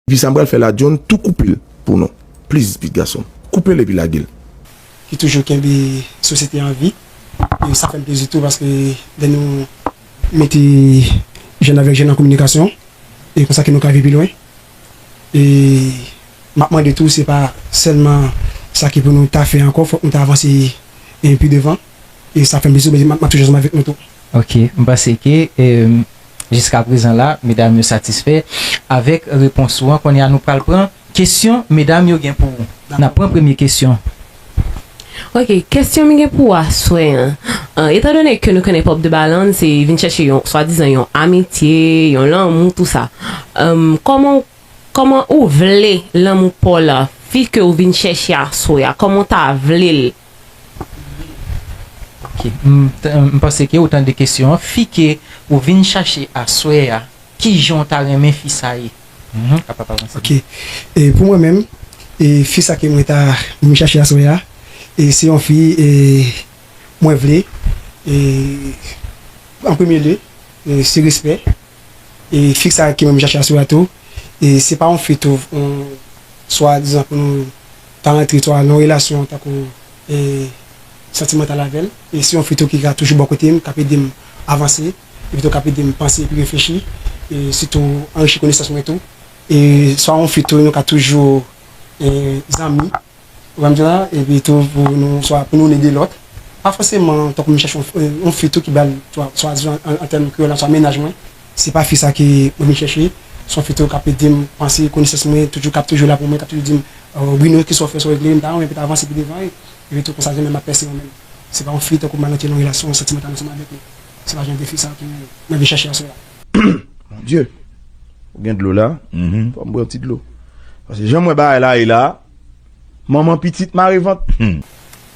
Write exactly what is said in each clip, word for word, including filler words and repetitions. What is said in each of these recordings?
Epi sa m pral fè la, John, tou koupe l pou nou. Please, big gason. Koupe l epi lage l. Ki toujou kenbe sosyete an vi. E sa fè m plezi tou paske lè nou mete jèn avèk jèn an kominikasyon, e konsa ke nou ka viv pi lwen. E m ap mande tou, se pa sèlman sa ki pou nou ta fè ankò, fòk nou ta avanse e pi devan. E sa fè m plezi, men m ap toujou ansanm avèk nou tou. Ok, m panse ke, e, jiska prezan la, medam yo satisfè avèk repons ou an. Kounye a nou pral pran kesyon medam yo gen pou ou. N ap pran premye kesyon. Ok, kesyon m gen pou ou aswè an. An, etandone ke nou konnen Pop de Balance se vin chèche yon, swadizan yon amitye, yon lanmou, tou sa. Em, kòman, kòman ou vle lanmou pa w la, fi ke ou vin chèche aswè a, kòman w ta vle l? Ok, m, t- m panse ke ou tande kesyon an. Fi ke ou vin chache aswè a, kijan w ta renmen fi sa ye? Mhm, kapab avanse. Ok. E pou mwen menm, e fi sa ke mwen ta vin chache aswè a, e se yon fi, e mwen vle, e an premye lye, e se respè. E fi sa ke mwen chache aswè a tou, e se pa yon fi tou, yon, swadizan pou nou ta rantre swa nan yon relasyon tankou, e, santimantal avè l. E se yon fi tou ki ka toujou bò kote m, k ap ede m avanse, epi tou k ap ede m panse epi reflechi, e sitou anrichi konesans mwen tou. E swa yon fi tou nou ka toujou, e, zanmi, ou konprann sa, epi tou pou nou, swa pou nou ede lòt. Pa fòseman tankou m chache yon, yon fi tou ki ba l, swa, swa an, an tèm kreyòl la, swa mennaj mwen. Se pa fi sa ke mwen vin chèche. Se yon fi tou k ap ede m panse, konesans mwen, toujou, k ap toujou la pou mwen, k ap toujou di m, "Oh, Bruno, kisa w fè, sa w regle?" M ta renmen pou ta avanse pi devan, epi tou konsa, jan m ap pèse mwen menm. Se pa yon fi tankou m al rantre nan yon relasyon santimantal ansanm avèk li. Se pa jan de fi sa ke mwen vin chèche aswè a. Mon Dieu, ou gen dlo la? Fò m bwè yon ti dlo. Paske jan m wè bagay la ye la, manman pitit mare vant. Hmm.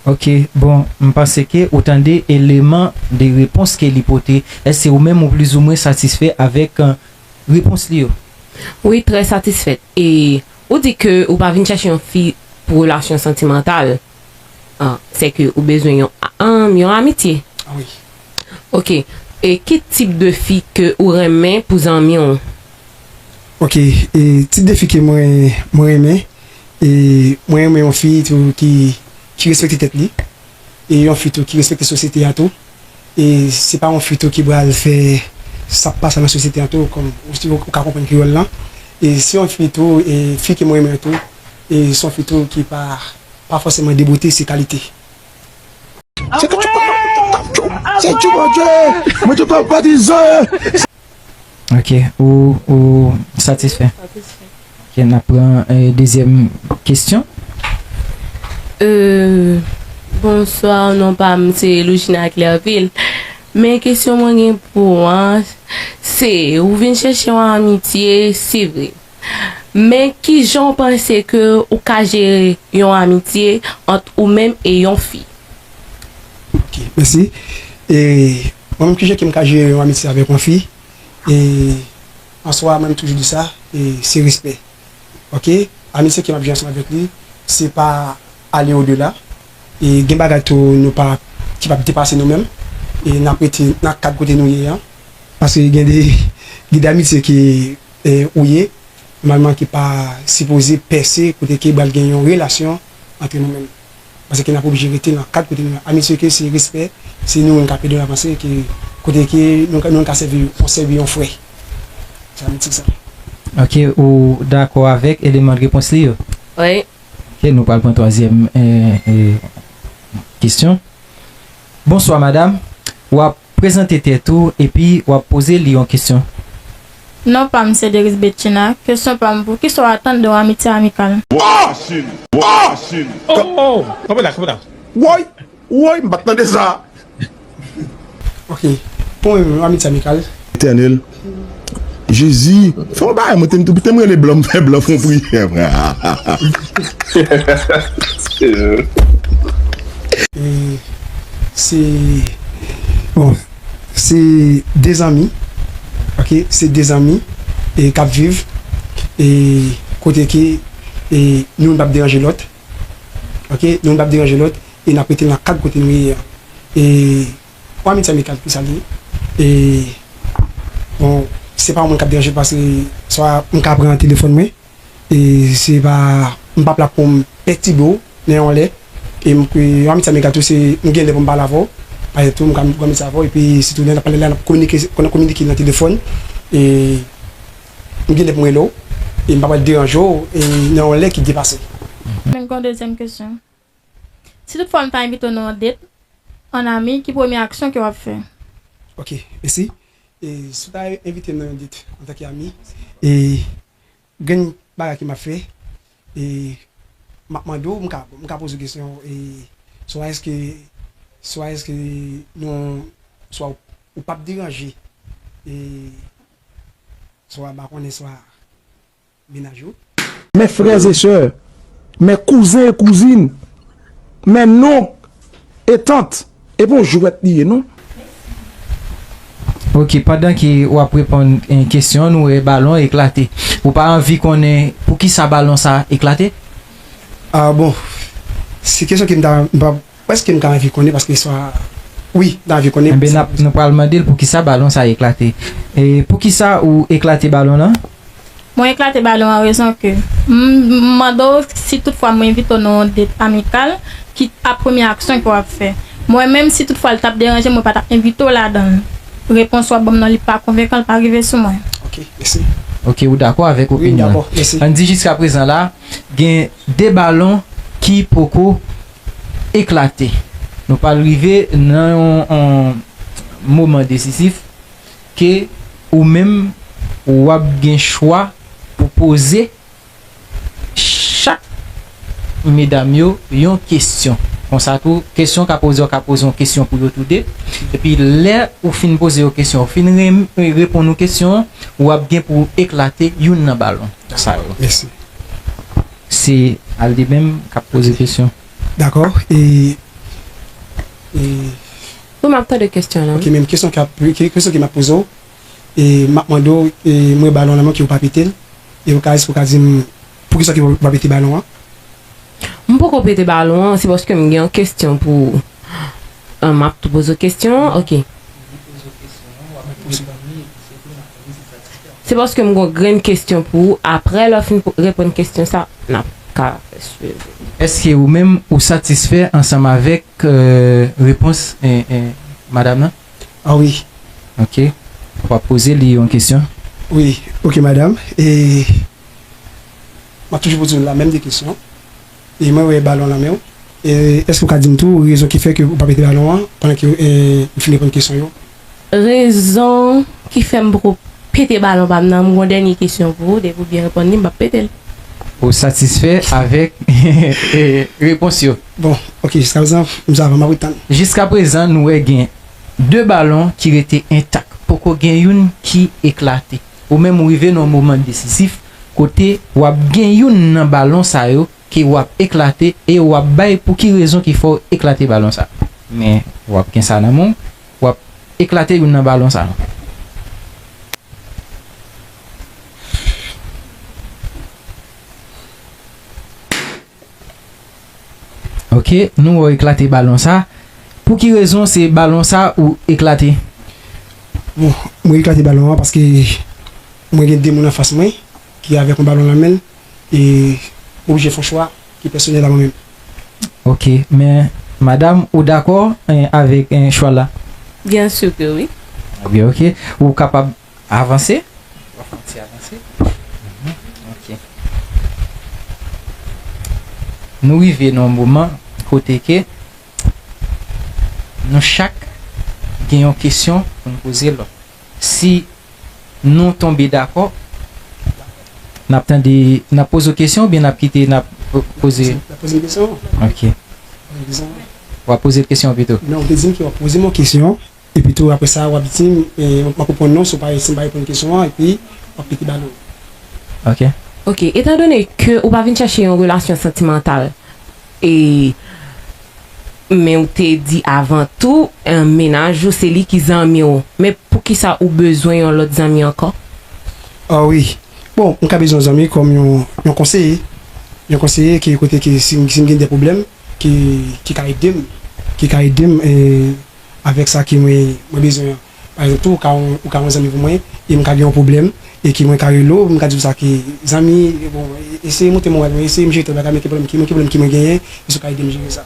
Ok, bon, m panse ke ou tande eleman de repons ke li pote. Èske ou menm ou plizoumwen satisfè avèk, eh, repons li yo? Wi, trè satisfèt. E ou di ke ou pa vin chèche yon fi pou relasyon santimantal. Ah, sèke ou bezwen yon, ah, yon amitye. Ah wi. Ok. E ki tip de fi ke ou renmen pou zanmi w? Ok, e tip de fi ke mwen, mwen renmen, e mwen renmen yon fi tou ki, ki respekte tèt li, e yon fi tou ki respekte sosyete a tou. E se pa yon fi tou ki pral fè sa k pa sa nan sosyete a tou, kòm ou, ou ka konprann kreyòl lan. E se yon fi tou, e fi ke mwen renmen tou, e se yon fi tou ki pa, pa fòseman de bote, se kalite. Se tchou, se tchou, Bondye. Mwen tchou patizan. Ok, ou, ou satisfè? Satisfè. Ok, n ap pran, eh, dezyèm kesyon. Euh, bonswa, non pa m se Loujina Clerville. Men kesyon mwen gen pou ou an, se, ou vin chèche yon amitye, se vre. Men kijan w panse ke ou ka jere yon amitye ant ou menm e yon fi? Ok, mèsi. E mwen menm, kijan ke m ka jere yon amitye avèk yon fi? E an swa, mwen m toujou di sa, e se respè. Ok? Amitye ke m ap jere ansanm avèk li, se pa ale odela. E gen bagay tou nou pa, ki p ap depase nou menm. E n ap rete nan kad kote nou ye an. Paske gen de, gen de amitye ke, e, ou ye, nòmalman ki pa sipoze pèse kote ke pral gen yon relasyon ant nou menm. Paske n ap oblije rete nan kad kote nou ye. Amitye ke se respè, se nou menm k ap ede nou avanse, ke kote ke nou, nou ka sèvi, on sèvi yon frè. Se amitye sa. Ok, ou dakò avèk eleman de repons li yo? Wi. Ok, nou pral pran twazyèm, eh, eh, kesyon. Bonswa, madam. W ap prezante tèt ou epi w ap poze li yon kesyon. Non pa m se Deris Betchina. Kesyon pa m pou, kisa w atann de yon amitye amikal? Wa! Wa! Wa! Oh, oh, oh. Kanpe la, kanpe la. Woy! Woy, m pa t tande sa. Ok. Pou mwen menm, amitye amikal. Etènèl. Jezi, fè yon bagay, mwen te, te m rele blan, m fè blan fè yon priyè, frè. E se, bon, se de zanmi, ok, se de zanmi, e k ap viv, e kote ke, e youn p ap deranje lòt, ok, youn p ap deranje lòt, e n ap rete nan kad kote nou ye a. E yon amitye amikal, kisa l ye? E, bon, se pa yon moun k ap deranje paske swa m ka pran telefòn mwen, E se pa, m p ap la pou m pètibe w nan yon lè. E m, e yon amiti amikal tou, se m gen lè pou m pale avè w. Pa egzanp tou, m ka gwo amiti avè w, epi sitou lè n ap pale la, n ap kominike, n ap kominike nan telefòn. E m gen lè pou m rele w, e m pa pral deranje w, e nan yon lè ki depase. Men gen yon dezyèm kesyon. Si toutfwa m ta envite w nan yon date, an ami, ki premye aksyon ke w ap fè? Ok, mèsi. E si w ta envite m nan yon date antanke ami, e grenn bagay ke m ap fè, e m ap mande w, m ka, m ka poze w kesyon, e swa èske, swa èske nou, swa ou, ou p ap deranje, e swa m pa konnen, swa mennaj ou. Mes frères et sœurs, mes cousins et cousines, mes oncles et tantes, e pa yon jwèt li ye, non. Ok, pandan ke w ap reponn, eh, kesyon an, nou wè balon an eklate. Ou pa anvi konnen poukisa balon sa eklate? Ah bon, se kesyon ke m ta, m pa, prèske m ka anvi konnen, paske swa, wi, m ta anvi konnen. Enben, n ap, nou pral mande l poukisa balon sa eklate. E poukisa ou eklate balon lan? Mwen eklate balon an rezon ke m, m mande w si toutfwa mwen envite w nan yon date amikal, ki ap premye aksyon ke w ap fè. Mwen menm, si toutfwa l t ap deranje m, mwen pa t ap envite w ladan l. Repons w ap ban m nan, li pa konvenkan, li pa rive sou mwen. Ok, mèsi. Ok, ou dakò avèk opinyon an? Wi, m dakò, mèsi. Ann di jiskaprezan la, gen de balon ki poko eklate. Nou pral rive nan yon, yon moman desizif ke ou menm, w ap gen chwa pou poze chak medam yo yon kesyon. Konsa tou, kesyon w ka poze, w ka poze yon kesyon pou yo toude. Epi lè ou fin poze yo kesyon, ou fin re-, reponn ou kesyon an, w ap gen pou eklate youn nan balon sa yo. Mèsi. Se Alde menm k ap poze kesyon. Dakò. E, e, wi, m ap tande kesyon lan. Ok, men kesyon k ap, ke-, kesyon ke m ap poze w, e m ap mande w, e m wè balon nan men w ke w pa pete l, e w ka, èske w ka di m poukisa ke w pa pete balon an? M poko pete balon an, se paske m gen yon kesyon pou ou. Ah, m ap tou poze w kesyon an, ok. Se paske m gen yon grenn kesyon pou ou, apre lè w fin po-, reponn kesyon sa, n ap ka fè swiv. Èske ou menm ou satisfè ansanm avèk, eh, repons, eh, eh, madanm nan? Ah wi. Ok. W ap poze li yon kesyon? Wi, ok, madanm. E m ap toujou poze w la menm de kesyon. E mwen wè balon nan men w. E èske w ka di m tou rezon ki fè ke ou pa pete balon an pandan ke, e, m fin reponn kesyon yo? Rezon ki fè m poko pete balon pa m nan, m gon dènye kesyon pou ou, depi w byen reponn li, m p ap pete l. Ou satisfè avèk, e, repons yo? Bon, ok, jiskaprezan, m sa va, m ap ret tann. Jiskaprezan, nou wè gen de balon ki rete entak, poko gen youn ki eklate. Ou menm ou rive nan yon moman desizif kote w ap gen youn nan balon sa yo ke w ap eklate e w ap bay pou ki rezon ki fè w eklate balon sa. Men w ap gen sa nan men w, w ap eklate youn nan balon sa. Ok, nou wè w eklate balon sa. Pou ki rezon se balon sa ou eklate? Bon, mwen eklate balon an paske mwen gen de moun anfas mwen ki avèk yon balon nan men l, e m oblije fè yon chwa ki pèsonèl a mwen menm. Ok, men madanm, ou dakò, eh, avèk, eh, chwa la? Byen si ke wi. Byen, ok. Ou kapab avanse. W ap fè yon ti avanse. Mhm, ok. Nou rive nan yon moman kote ke nou chak gen yon kesyon pou n poze lòt. Si nou tonbe dakò, n ap tande, n ap poze w kesyon oubyen n ap kite, n ap po-, poze? N ap poze m kesyon. Ok. Poze m kesyon. W ap poze l kesyon pito. Non, ou te di m ke w ap poze m yon kesyon. Epi tou, apre sa, w ap di m, e, m ap reponn non, si w pa, si m pa reponn kesyon an, epi w ap pete balon. Ok. Ok, etandone ke ou pa vin chèche yon relasyon santimantal, e, men ou te di avan tou, e, mennaj ou, se li ki zanmi w. Men poukisa ou bezwen yon lòt zanmi ankò? Ah wi. Bon, m ka bezwen yon zanmi kòm yon, yon konseye. Yon konseye ki kote ke si, si m gen de pwoblèm, ki, ki ka ede m, ki ka ede m, e, avèk sa ke mwen, mwen bezwen an. Pa egzanp tou, ou ka yon, ou ka yon zanmi pou mwen, e m ka gen yon pwoblèm, e ke mwen ka rele w, m ka di w sa ke zanmi, bon, eseye montre mwen, eseye m jere bagay, men ki pwoblèm ki mwen, ki pwoblèm ki mwen genyen, èske w ka ede m jere sa?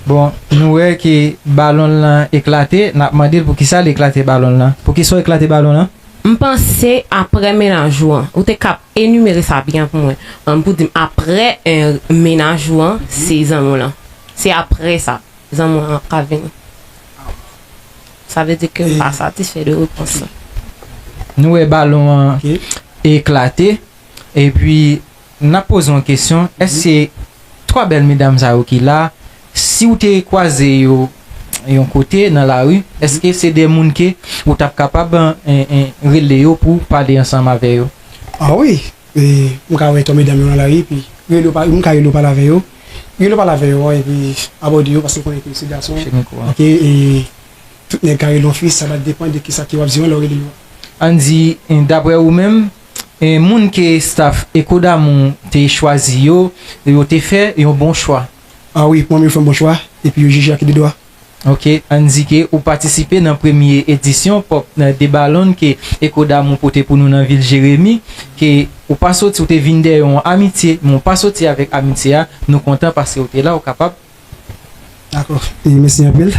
Bon, nou wè ke balon lan eklate, n ap mande l poukisa l eklate balon lan. Poukisa w eklate balon lan? M panse aprè mennaj ou an, ou te kab enimere sa byen pou mwen. An, pou di m aprè eh, mennaj ou an, se zanmi w lan. Se aprè sa, zanmi w lan ap ka vini. Sa vle di ke m pa satisfè de repons lan. Nou wè balon an eklate, epi n ap poze yon kesyon, èske twa bèl medam sa yo ki la, si w te kwaze yo yon kote nan lari, èske se de moun ke ou t ap kapab en, en, rele yo pou pale ansanm avè yo? Ah wi, e, m ka wè twa medam yo nan lari, epi rele yo pa- m ka rele yo pale avè yo. Rele yo pale avè yo, epi abòde yo, paske m konnen ke se gason. Oke, e tout nèg ka rele yon fi, sa va depann de kisa ke w ap di yo lè w rele yo. Ann di, daprè ou menm, e, moun ke staff Echo d'Amour te chwazi yo, yo te fè yon bon chwa. Ah wi, pou mwen menm yo fè yon bon chwa, epi yo jije ak de dwa. Oke, ann di ke ou patisipe nan premye edisyon Pop de Balon ke Echo d'Amour pote pou nou nan vil Jeremi, ke ou pa soti, ou te vin dèyè yon amitye, men ou pa soti avèk amitye a, nou kontan paske ou te la, ou kapab. Dakò, e mèsi anpil.